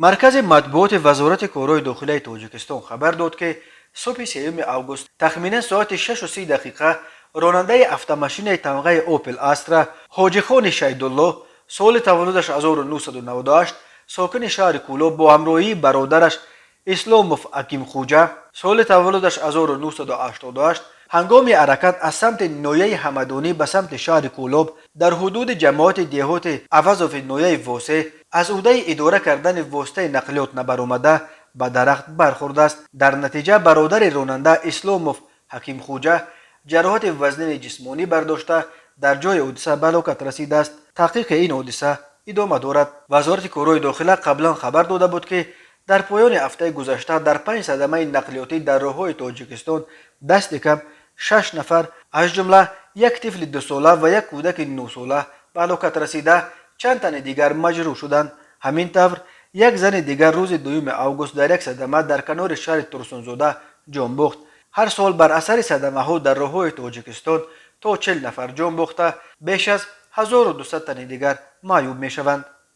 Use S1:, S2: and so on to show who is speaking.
S1: Маркази матбуоти Вазорати корҳои дохилаи Тоҷикистон хабар дод, ки субҳи 3 август тахминан соати 6:30 ронандаи автомашинаи тамғаи «Опел Астра» Ҳоҷихони Шайдулло, соли таваллудаш 1998, сокини шаҳри Кӯлоб, бо ҳамроҳии бародараш Исломов Акимхуҷа, соли таваллудаш 1988, ҳангоми ҳаракат аз самти ноҳияи Ҳамадонӣ ба самти шаҳри Кӯлоб дар ҳудуди ҷамоати деҳоти Авазови ноҳияи Восеъ аз ӯҳдаи идора кардани воситаи нақлиёт набаромада, ба дарахт бархӯрдааст. Дар натиҷа бародари ронанда Исломов Ҳакимхуҷа ҷароҳати вазнини ҷисмонӣ бардошта, дар ҷои ҳодиса ба ҳалокат расидааст. Таҳқиқи ин ҳодиса идома дорад. Вазорати корҳои дохила қаблан хабар дода буд, ки дар поёни ҳафтаи гузашта дар панҷ садамаи нақлиётӣ дар роҳҳои Тоҷикистон дасти кам шаш нафар, аз ҷумла як тифли 2сола ва як кӯдаки 9сола ба ҳалокат расида, чанд тани дигар маҷрӯҳ шуданд. Ҳамин тавр, як зани дигар рӯзи 2 август дар як садама дар канори шаҳри Турсунзода ҷон бохт. Ҳар сол бар асари садамаҳо дар роҳҳои Тоҷикистон то 40 нафар ҷон бохта, беш аз 1200 тани дигар маъюб мешаванд.